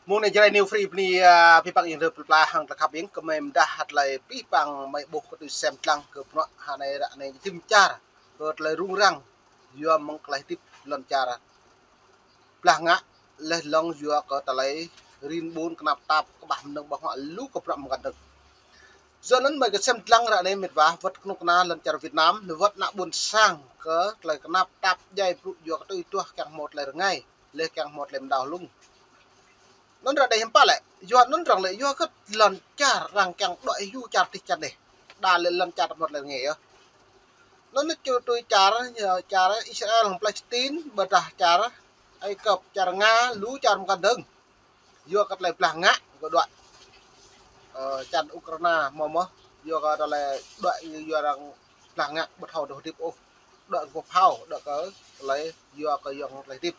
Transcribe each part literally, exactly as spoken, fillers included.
Mơ̆ng anai Jrai New Free bơni, ah, pih păng ing rơp pla hăng tơlơi khăp ing kơ mơi mơdah hăt lơi pih păng mơi ƀuh kơ tui sem tlang kơ bruă hă anai ră anai jim čar kơ tơlơi rŭng răng yua mơ̆ng tơlơi hơdip lŏn čar blah ngă, laih lŏng yua kơ tơlơi rin ƀun kơnap tap kơƀah mơnơ̆ng ƀơ̆ng huă lu kơ bruă mơkăn dơ̆ng. Yua anŭn mơi kơ sem tlang ră anai mĕt wa wơ̆t kơnuk kơna lŏn čar Việt Nam, wơ̆t ană ƀôn sang kơ tơlơi kơnap tap djai brŭ yua kơ tui tuah kiăng hmâo tơlơi rơngai, laih kiăng hmâo tơlơi mơdao lung. Anŭn ră anai hiư̆m pă lĕ, yua anŭn răng lĕ yua kơ lŏn čar răng kiăng đuaĭ hyu čar tih čar anai. Đa lĕ lŏn čar hmâo tơlơi rơngai yơh. Anŭn ču tui čar, čar Israel hăng Palestine, ƀôdah čar Ai Cập, čar Nga, lu čar mơkăn dơ̆ng. Yua kơ tơlơi blah ngă kơ đuaĭ. Ơ, čar Ukraina hmâo mơ̆, yua kơ tơlơi đuaĭ yua arăng blah ngă ƀu thâo dŏ hơdip ôh. Đuaĭ kơ phao, đuaĭ kơ tơlơi, yua kơ yua tơlơi hơdip.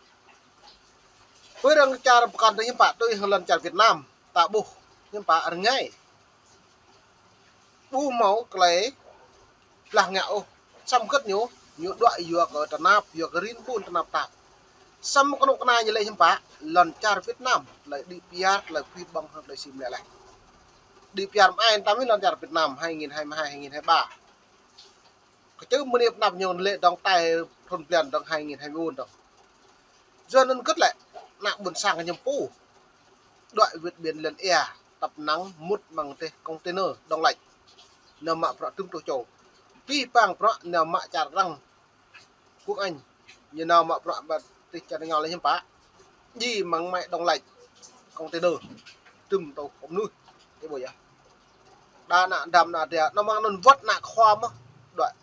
Pơ arăng čar mơkăn dơ̆ng hiư̆m pă tui hăng lŏn čar Việt Nam, ta ƀuh hiư̆m pă rơngai. Ƀu hmâo tơlơi blah ngă ôh. Samơ̆ gơ̆t ñu, ñu đuaĭ yua kơ tơnap, yua kơ rin ƀun tơnap tap. Samơ̆ kơnuk kơna ñu lĕ hiư̆m pă, lŏn čar Việt Nam, tơlơi đĭ piar, tơlơi pih ƀơ̆ng hăng tơlơi sim lĕ laih. Đĭ piar mơai tam lŏn čar Việt Nam hai nghìn hai mươi hai, hai nghìn hai mươi ba. Kơ čư̆ mơnip nap ñu lĕ dŏng tai thun blan dŏng hai nghìn hai mươi ƀôn dŏng. Yua anŭn gơ̆t lĕ, ană ƀôn sang kơ ñu pô đuaĭ wĭt ƀiên lŏn ia, tăp năng mŭt mơ̆ng teh container Đông Lạnh. Nao mă bruă tŭm tŭ čô. Pih păng bruă nao mă čar răng Quốc Anh. Ñu nao mă bruă ƀă tih čar ngao lĕ hiư̆m pă. Djai mơ̆ng mă Đông Lạnh. Container. Tŭm tŭ kơ mơnuih. Ih ƀuh yơh. Đa ană dăm ană dia, nao mơ̆ng anŭn wơ̆t ană khua mơ̆. Đuaĭ.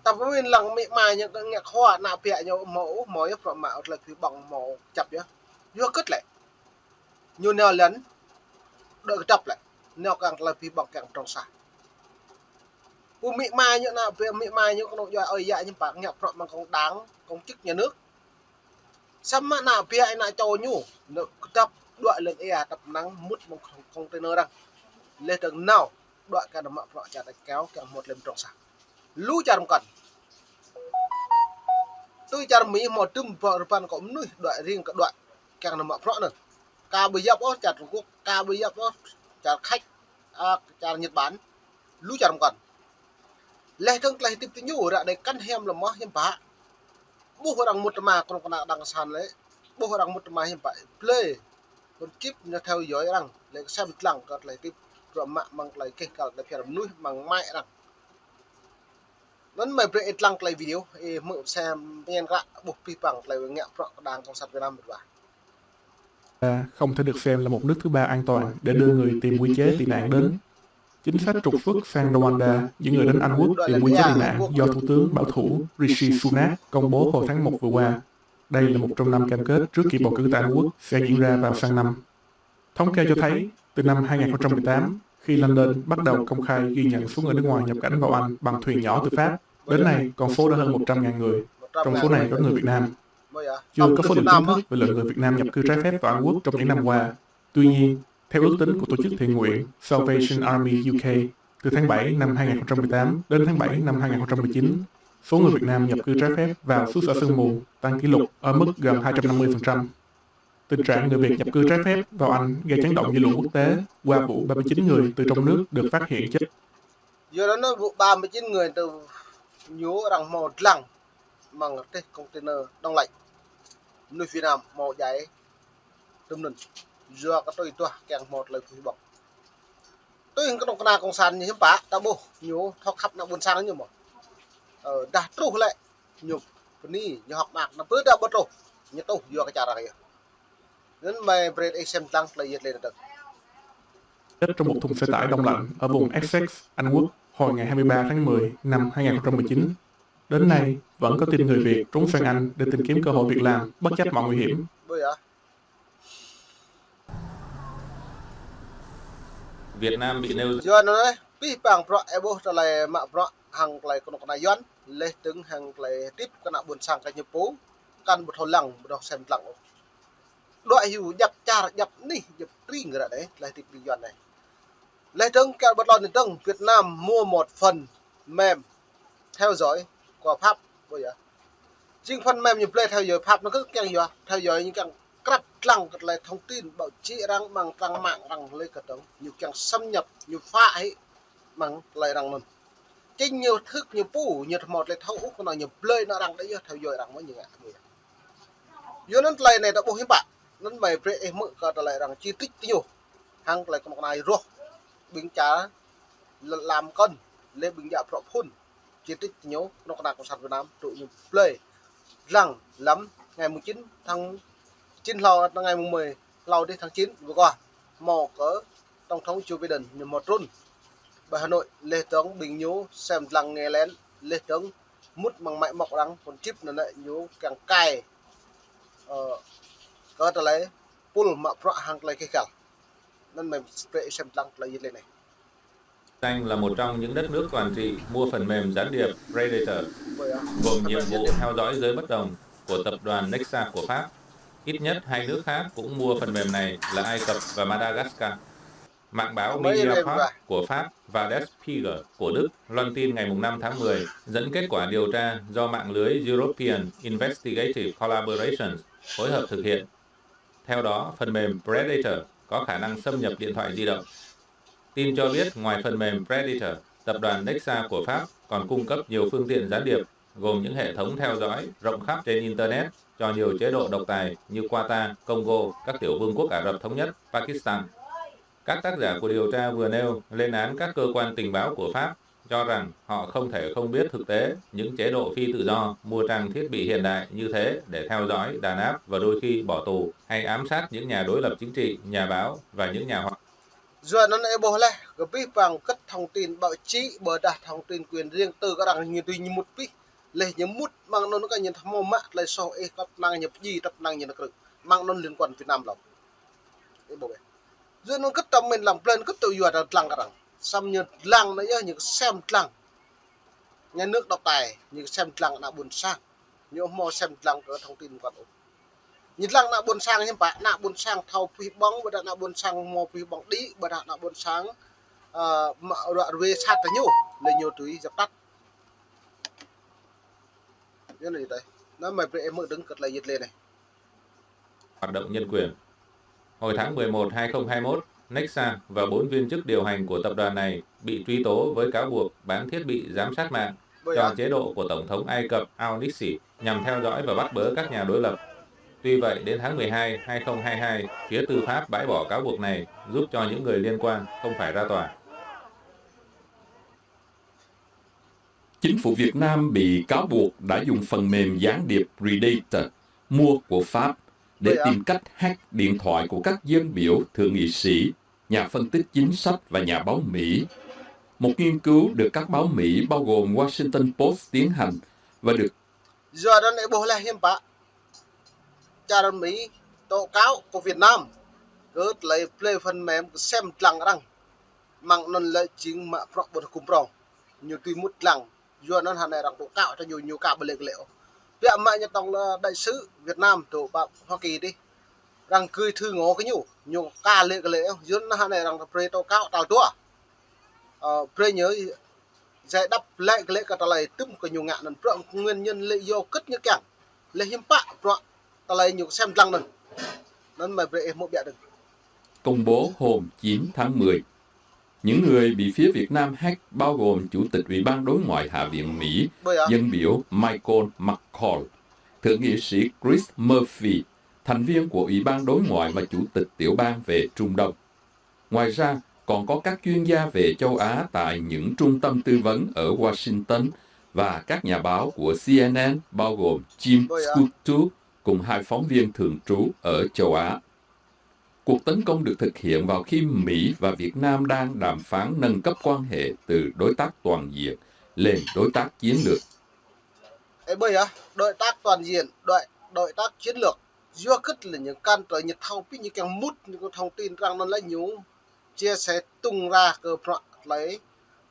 Tơpă mĭn lăng mĭ ma ñu ngă khua ană biă ñu hmâo, hmâo yơh bruă mă tơlơi pih ƀơ̆ng hmâo čăp yơh. Yua gơ̆t lĕ. Ñu nao lŏn, đuaĭ kơdŏp lĕ, nao kiăng tơlơi pih ƀơ̆ng kiăng pơdrŏng sah. Pô mĭ ma ñu ană biă, mĭ ma ñu kơnuk djuai ơi yă ñu pă ngă bruă mơ̆ng công đảng, công chức nhà nước. Samơ̆ ană biă ană čô ñu, nao kơdŏp đuaĭ lŏn ia tăp năng mŭt mơ̆ng container arăng. Laih dơ̆ng nao, đuaĭ kơ nao mă bruă čar ta kiăng hmâo tơlơi pơdrŏng sah. Lu čar mơkăn. Tui čar Mi hmâo tŭm ƀă rơbăn kơ mơnuih đuaĭ rin kơ đuaĭ kiăng nao mă bruă anŭn. Ka ƀu yap ôh čar Trung Quốc, ka ƀu yap ôh čar Khač, a, čar Nhật Bản. Lu čar mơkăn. Laih dơ̆ng tơlơi hơdip tơ ñu ră anai kăn hiam lăm mơ̆ hiư̆m pă. Ƀuh arăng mŭt tơma kơnuk kơna đang kơsan lĕ. Ƀuh arăng mŭt tơma hiư̆m pă. Blơi. Kơnuk čip ñu theo dõi arăng. Lĕ kơ sem tlang kơ tơlơi hơdip. Bruă mă mơ̆ng tơlơi keh kăl tơlơi phiar mơnuih mơ̆ng mă arăng. Anŭn mơi brơi ih lăng tơlơi video, ih hmư̆ sem pơñen kră ƀuh pih păng tơlơi ngă bruă kơ Đảng Cộng sản Việt Nam mĕt wa. Không thể được xem là một nước thứ ba an toàn để đưa người tìm quy chế tị nạn đến. Chính sách trục xuất sang Rwanda, những người đến Anh Quốc tìm quy chế tị nạn do Thủ tướng bảo thủ Rishi Sunak công bố hồi tháng một vừa qua. Đây là một trong năm cam kết trước kỳ bầu cử tại Anh Quốc sẽ diễn ra vào sang năm. Thống kê cho thấy, từ năm hai nghìn không trăm mười tám, khi London bắt đầu công khai ghi nhận số người nước ngoài nhập cảnh vào Anh bằng thuyền nhỏ từ Pháp, đến nay con số đã hơn một trăm ngàn người. Trong số này có người Việt Nam. Chưa có số liệu chính thức về lượng người Việt Nam nhập cư trái phép vào Anh Quốc trong những năm qua. Tuy nhiên, theo ước tính của tổ chức thiện nguyện Salvation Army U K, từ tháng bảy năm hai nghìn không trăm mười tám đến tháng bảy năm hai nghìn không trăm mười chín, số người Việt Nam nhập cư trái phép vào xứ sở Sương Mù tăng kỷ lục ở mức gần hai trăm năm mươi phần trăm. Tình trạng người Việt nhập cư trái phép vào Anh gây chấn động dư luận quốc tế qua vụ ba mươi chín người từ trong nước được phát hiện chết. Yua anŭn vụ ba mươi chín người tơ ñu arăng hmâo lăng mơ̆ng teh container Đông Lạnh. Mơnuih Việt Nam hmâo djai tŭm anŭn. Yua kơ tui tuah kiăng hmâo tơlơi pih ƀơ̆ng. Tui hăng kơnuk kơna cộng sản ñu hiư̆m pă, ta ƀuh ñu thâo khăp ană ƀôn sang ñu mơ̆. Ơ, dah truh lĕ, ñu bơni, ñu hŏk mơak, ană ƀu dah ƀu truh, ñu tuh yua kơ čar arăng yơh. Anŭn mơi brơi ih sem lăng tơlơi yet lĕ dơ̆ng. Chết trong một thùng xe tải đông lạnh ở vùng Essex, Anh Quốc, hồi ngày hai mươi ba tháng mười năm hai nghìn không trăm mười chín. Đến nay, vẫn có tin người Việt trốn sang Anh để tìm kiếm cơ hội việc làm, bất chấp mọi nguy hiểm. Ƀuh yơh. Việt Nam bị nêu Yuan anai, pih păng bruă ih ƀuh tơlơi mă bruă hăng tơlơi kơnuk kơna Yuan, laih dơ̆ng hăng tơlơi hơdip kơ ană ƀôn sang kơ ñu pô, kăn ƀu thâo lăng, ƀu thâo sem lăng ôh. Đuaĭ hyu djăp čar, djăp anih, djăp tring ră anai, tơlơi hơdip ƀing Yuan anai. Laih dơ̆ng kơ ƀơi lŏn anai dơ̆ng Việt Nam mua một phần mềm theo dõi của Pháp, ƀuh yơh. Jing phần mềm ñu blơi theo dõi Pháp anŭn kơ kiăng yua, theo dõi ñu kiăng krăp lăng kơ tơlơi thông tin báo chí arăng mơ̆ng trang mạng arăng lĕ kơ tơ̆ng. Ñu kiăng xâm nhập, ñu phá hủy mơ̆ng tơlơi arăng anŭn. Chính ñu thâo ñu pô, ñu thâo tơlơi thâo ôh kơ anŭn ñu blơi anŭn arăng đơi yơh thâo yơh arăng mơ̆ ñu ngă mơ̆. Yua anŭn tơlơi anai ta ƀuh hiư̆m pă. Anŭn mơi brơi ih hmư̆ kơ tơlơi arăng chỉ trích ñu. Hăng tơlơi kơnuk kơna rŏh ƀing čar lăm kơn, lĕ ƀing djă bruă phŭn. Chỉ trích ñu, kơnuk kơna cộng sản Việt Nam, tŭ ñu blơi. Lăng lăm ngày mùng chín tháng chín hlâo, ngày mùng mười hlâo dih tháng chín vừa qua. Hmâo kơ Tổng thống Joe Biden ñu hmâo trŭn pơ Hà Nội, lĕ dơ̆ng ƀing ñu sem lăng nghe lén, lĕ dơ̆ng mŭt mơ̆ng máy móc arăng, kŏn čip anŭn lĕ ñu kiăng kai, ơ, kơ tơlơi pul mă bruă hăng tơlơi keh kal. Anŭn mơi brơi sem lăng tơlơi yơh lĕ anai. Anh là một trong những đất nước quản trị mua phần mềm gián điệp Predator, gồm nhiệm vụ theo dõi giới bất đồng của tập đoàn Nexar của Pháp. Ít nhất hai nước khác cũng mua phần mềm này là Ai Cập và Madagascar. Mạng báo Mediapart của Pháp và Der Spiegel của Đức loan tin ngày năm tháng mười dẫn kết quả điều tra do mạng lưới European Investigative Collaboration phối hợp thực hiện. Theo đó, phần mềm Predator có khả năng xâm nhập điện thoại di động. Tin cho biết, ngoài phần mềm Predator, tập đoàn Nexar của Pháp còn cung cấp nhiều phương tiện gián điệp, gồm những hệ thống theo dõi rộng khắp trên Internet cho nhiều chế độ độc tài như Qatar, Congo, các tiểu vương quốc Ả Rập Thống Nhất, Pakistan. Các tác giả của điều tra vừa nêu lên án các cơ quan tình báo của Pháp cho rằng họ không thể không biết thực tế những chế độ phi tự do mua trang thiết bị hiện đại như thế để theo dõi, đàn áp và đôi khi bỏ tù hay ám sát những nhà đối lập chính trị, nhà báo và những nhà hoạt Yua anŭn ih ƀuh lĕ, kơ pih păng kơ thông tin báo chí, ƀôdah thông tin quyền riêng tư kơ arăng ñu tui ñu mŭt pih. Lĕ ñu mŭt mơ̆ng anŭn kơ ñu thâo mă tơlơi soh ih kăp năng ñu pơjing tăp năng ñu nao krư̆. Mơ̆ng anŭn liên quan Việt Nam lăm. Ih ƀuh ƀĕ. Yua anŭn kơ tơm mĭn lăng blơi kơ tŭ yua ta lăng kơ arăng. Samơ̆ ñu lăng anŭn yơh ñu sem lăng. Nhà nước độc tài, ñu sem lăng ană ƀôn sang. Ñu hmâo sem lăng kơ thông tin quan ôh. Ñu lăng ană ƀôn sang hiư̆m pă, ană ƀôn sang thâo pih ƀơ̆ng, ƀôdah ană ƀôn sang hmâo pih ƀơ̆ng đĭ, ƀôdah ană ƀôn sang, ơ, mă ruă ruê sat tơ ñu, lĕ ñu tui dập tắt. Yua anŭn yơh đơi. Anŭn mơi brơi ih hmư̆ dơ̆ng kơ tơlơi yơh lĕ anai. Hoạt động nhân quyền. Hồi tháng mười một hai không hai mốt, Nexar và bốn viên chức điều hành của tập đoàn này bị truy tố với cáo buộc bán thiết bị giám sát mạng cho chế độ của Tổng thống Ai Cập Al-Sisi nhằm theo dõi và bắt bớ các nhà đối lập. Tuy vậy, đến tháng mười hai hai không hai hai, phía tư pháp bãi bỏ cáo buộc này, giúp cho những người liên quan không phải ra tòa. Chính phủ Việt Nam bị cáo buộc đã dùng phần mềm gián điệp Predator mua của Pháp để tìm cách hack điện thoại của các dân biểu, thượng nghị sĩ, nhà phân tích chính sách và nhà báo Mỹ. Một nghiên cứu được các báo Mỹ bao gồm Washington Post tiến hành và được Yua anŭn ih ƀuh lĕ hiư̆m pă. Čar Mi tố cáo kơ Việt Nam kơ tơlơi blơi phần mềm kơ sem lăng arăng. Mơ̆ng anŭn lĕ jing mă bruă ƀu hơgŭm prong. Ñu tui mŭt lăng. Yua anŭn hơnai arăng tố cáo tơ ñu, ñu ka ƀu lĕ kơ lĕ ôh. Biă mă ñu tổng đại sứ Việt Nam tơ pơ Hoa Kỳ dih. Arăng gửi thư ngỏ kơ ñu, ñu ka lĕ kơ lĕ ôh. Yua anŭn hơnai arăng brơi tố cáo tal dua. Ơ, brơi ñu giải đáp lĕ kơ lĕ kơ tơlơi tŭm kơ ñu ngă anŭn. Bruă nguyên nhân lý do kơ ñu kiăng. Lĕ hiư̆m pă bruă tơlơi ñu sem lăng anŭn. Anŭn mơi brơi ih hmư̆ biă dơ̆ng. Công bố hôm chín tháng mười. Những người bị phía Việt Nam hack bao gồm Chủ tịch Ủy ban Đối ngoại Hạ viện Mỹ, dân biểu Michael McCaul, Thượng nghị sĩ Chris Murphy, thành viên của Ủy ban Đối ngoại và Chủ tịch Tiểu ban về Trung Đông. Ngoài ra, còn có các chuyên gia về châu Á tại những trung tâm tư vấn ở Washington và các nhà báo của C N N bao gồm Jim Scutu cùng hai phóng viên thường trú ở châu Á. Cuộc tấn công được thực hiện vào khi Mỹ và Việt Nam đang đàm phán nâng cấp quan hệ từ đối tác toàn diện lên đối tác chiến lược. Ê, bây giờ, đối tác toàn diện, đối, đối tác chiến lược. Yua kơ lĕ ñu kăn tơlơi ñu thâo pih ñu kiăng mŭt ñu kơ thông tin arăng anŭn lĕ ñu chia sẻ tung ra kơ bruă tơlơi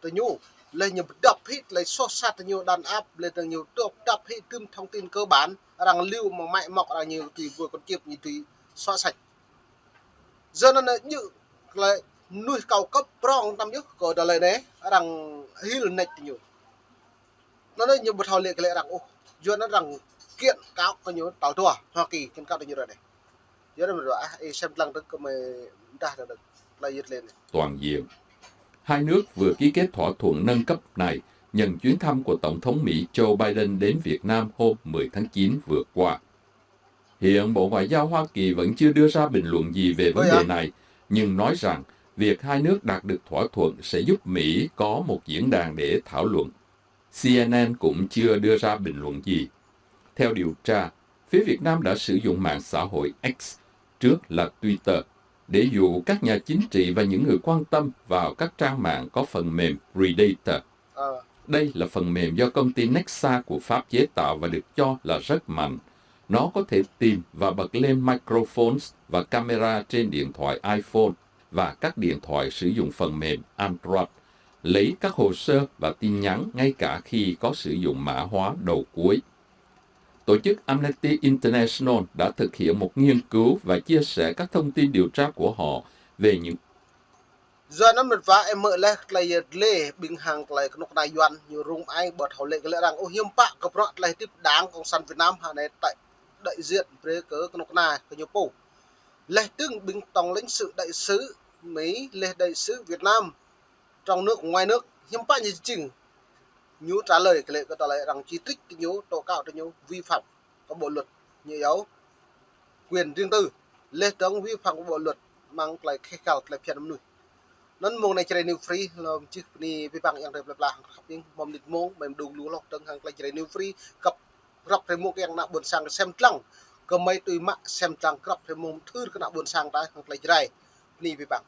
tơ ñu. Lĕ ñu pơdăp hĭ tơlơi soh sat tơ ñu đàn áp, lĕ tơ ñu pơdăp hĭ tơm thông tin cơ bản, arăng lưu mă máy móc arăng ñu tui ƀuh kŏn čip ñu tui xóa sạch. Yua anŭn ñu tơlơi mơnuih cao cấp prong tơm yơh kơ tơlơi anai arăng hil nĕč tơ ñu. Anŭn ñu ƀu thâo lĕ kơ lĕ arăng ôh. Yua anŭn arăng kiện cáo kơ ñu tal dua, Hoa Kỳ kiện cáo tơ ñu ră anai. Yua anŭn mơ̆n ah, ih sem lăng tơ̆ng kơ mơi dah tơ̆ng tơlơi yơh lĕ anai. Toàn diện. Hai nước vừa ký kết thỏa thuận nâng cấp này nhận chuyến thăm của Tổng thống Mỹ Joe Biden đến Việt Nam hôm mười tháng chín vừa qua. Hiện Bộ Ngoại giao Hoa Kỳ vẫn chưa đưa ra bình luận gì về vấn đề này, nhưng nói rằng việc hai nước đạt được thỏa thuận sẽ giúp Mỹ có một diễn đàn để thảo luận. C N N cũng chưa đưa ra bình luận gì. Theo điều tra, phía Việt Nam đã sử dụng mạng xã hội X, trước là Twitter, để dụ các nhà chính trị và những người quan tâm vào các trang mạng có phần mềm Predator. Ờ. Đây là phần mềm do công ty Nexa của Pháp chế tạo và được cho là rất mạnh. Nó có thể tìm và bật lên microphones và camera trên điện thoại iPhone và các điện thoại sử dụng phần mềm Android, lấy các hồ sơ và tin nhắn ngay cả khi có sử dụng mã hóa đầu cuối. Tổ chức Amnesty International đã thực hiện một nghiên cứu và chia sẻ các thông tin điều tra của họ về những Yua anŭn mơ̆n wa ih hmư̆ laih tơlơi yơh lĕ ƀing hăng tơlơi kơnuk kơna Yuan ñu rŭng ai ƀu thâo lĕ kơ lĕ arăng ôh, hiư̆m pă kơ bruă tơlơi hơdip Đảng Cộng sản Việt Nam hă anai tơlơi đại diện brơi kơ kơnuk kơna kơ ñu pô. Laih dơ̆ng ƀing tổng lãnh sự đại sứ Mỹ, laih đại sứ Việt Nam trong nước, ngoài nước, hiư̆m pă ñu jing. Ñu trả lời kơ lĕ kơ tơlơi arăng chỉ trích kơ ñu, tố cáo kơ ñu vi phạm kơ bộ luật, ñu yua quyền riêng tư. Laih dơ̆ng vi phạm kơ bộ luật mơ̆ng tơlơi kheh gal tơlơi phiăn mơnuih. Anŭn mông anai Jrai New Free lŏm čih bơni abih bang yang rep lep lah hăng khăp ing mơ̆m nit mông, mơ̆m đung lu hloh dơ̆ng hăng tơlơi Jrai New Free, kăp grăp hrơi mông kơ yang ană ƀôn sang sem lăng. Kơ mơi tui mă sem lăng grăp hrơi mông thưr kơ ană ƀôn sang ta hăng tơlơi Jrai. Bơni abih bang.